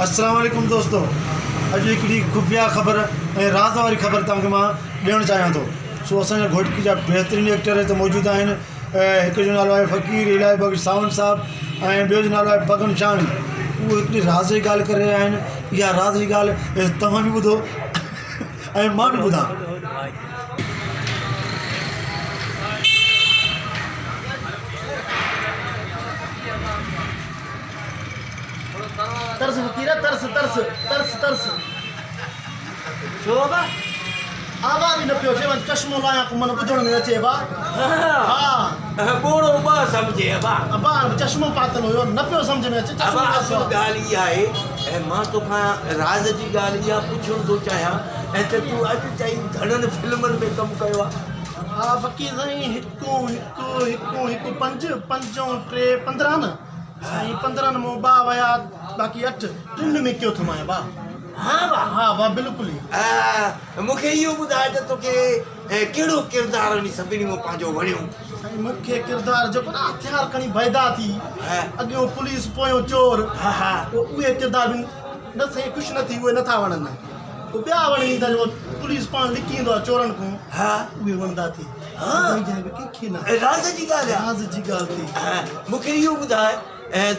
السلام عليڪم دوستو اڄ هڪڙي خفيه خبر ۽ راز واري خبر توهان کي مان ڏيڻ چاهيان ٿو سو اسان جا گهوٽڪي جا بهترين ايڪٽر هتي موجود آهن هڪ جو نالو آهي فقير الاهي بخش ساوند صاحب ۽ ٻيو جو نالو آهي بگن شاهڻي اهو هڪڙي راز جي ڳالهه ڪري رهيا آهن اها راز جي ڳالهه توهان به ٻڌو ۽ مان به ٻڌان. ترس فقير ترس ترس ترس ترس. ڇو ابا؟ آواز ئي نه پيو اچي مان چشمو لايان پوء من ٻڌڻ ۾ اچي ابا. ها. ٻوڙو ٻه سمجهي ابا. ابا هاڻ به چشمو پاتل هيو نه پيو سمجهه ۾ اچي چشمو ابا پاتل اصل ڳالهه اها آهي ۽ مان توکان راز جي ڳالهه اها پڇڻ ٿو چاهيان ۽ ته تون اڄ تائين گهڻن فلمن ۾ ڪم ڪيو آهي؟ ها فقير سائين هڪ هڪ هڪ هڪ پنج پنجون ٽي 15 نه. سائين 15 مون ٻه ويا باقي اٺ ٽن ۾ ڪيو ٿم آهيان ڀا. ها ڀا. ها ڀا بلڪل ئي. مون کي اهو ٻڌاء ته توکي ڪهڙو ڪردار انهي سڀني مان پنهنجو وڻيو؟ سائين مون کي ڪردار جيڪو نه هٿيار کڻي بيدا ٿي اڳيون پوليس پويون چور اهي ڪردار به نه سائين خوش نه ٿي اهي نٿا وڻن پوء ٻيا وڻن ٿا جيڪو پوليس پاڻ لڪي ايندو آهي چورن کان اهي وڻندا ٿي. راز جي ڳالهه آهي. راز جي ڳالهه ٿي. مون کي اهو ٻڌاء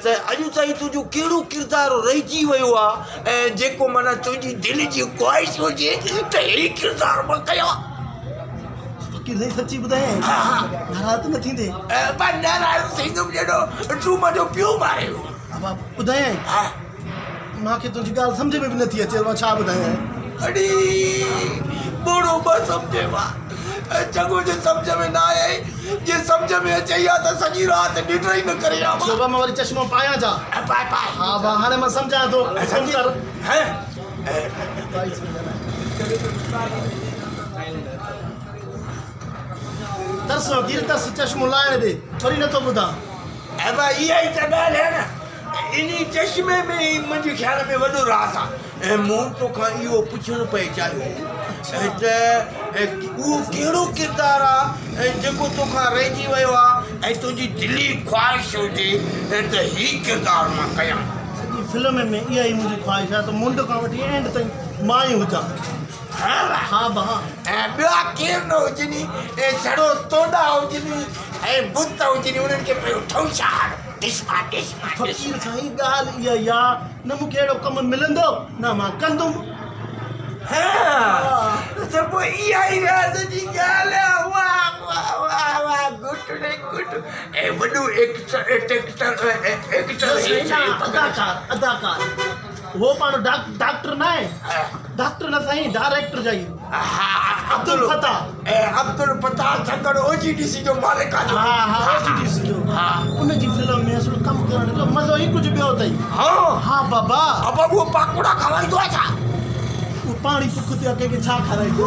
ته اڄ تائين تنهنجو ڪهڙو ڪردار رهجي ويو آهي جيڪو معنيٰ تنهنجي دل جي خواهش هجي ته هي ڪردار مان ڪيان. فقير سائين سچي ٻڌايانء ناراض نه ٿيندين. ابا ناراض ٿيندم ڄڻو تون منهنجو پيء ماري ويو. ابا ٻڌايانء. مان کي تنهنجي ڳالهه سمجهه ۾ به نٿي اچي مان ڇا ٻڌايانء. اڙي ٻوڙو ٻه سمجهي مان چڱو جي سمجهه ۾ نه آيئي جي سمجهه ۾ اچئي ها ته سڄي رات ننڊ ئي نه ڪرين ها مان. ڇو مان وري چشمو پايان ڇا؟ پائي پائي. ها ڀا هاڻي مان سمجهان ٿو حڪم ڪر. ترس فقير ترس چشمو لاهڻ ڏي وري نٿو ٻڌان. ابا اها ئي ته ڳالهه آهي نه. انهي چشمي ۾ ئي منهنجي خيال ۾ وڏو راز آ ۽ مون توکان اهو پڇڻ پئي چاهيو ته اهو ڪهڙو ڪردار آ جيڪو توکان رهجي ويو آ ۽ تنهنجي دلي خواهش هجي ته هي ڪردار مان ڪيان. سڄي فلم ۾ اها ئي منهنجي خواهش آ ته منڍ کان وٺي اينڊ تائين مان ئي هجان. ها ها ها. ۽ ٻيا ڪير نه هجني ۽ ڇڙو توڏا هجني ۽ بت هجني انهن کي پيو ٺونشا هڻ. فقير سائين ڳالهه اها ئي آ نه مون کي اهڙو ڪم ملندو نه مان ڪندم. ها ته پوء اها ئي راز جي ڳالهه آ. واه واه واه واه گڊ ري گڊ ۽ وڏو ايڪٽر ايڪٽر اداڪار اداڪار هو پاڻ ڊاڪٽر ناهي ڊاڪٽر نه سائين ڊائريڪٽر جا ئي ها عبدالفتاح عبدالفتاح سنگڙ او جي ڊي سي جو مالڪ آ ها ها او جي ڊي سي جو ها ان جي فلم ۾ اصل ڪم ڪرڻ جو مزو ئي ڪجهه ٻيو اٿئي ها ها بابا ابا اهو پاڪوڙا کارائيندو آ ڇا اهو پاڻ ئي بک تي آ ڪنهن کي ڇا کارائيندو.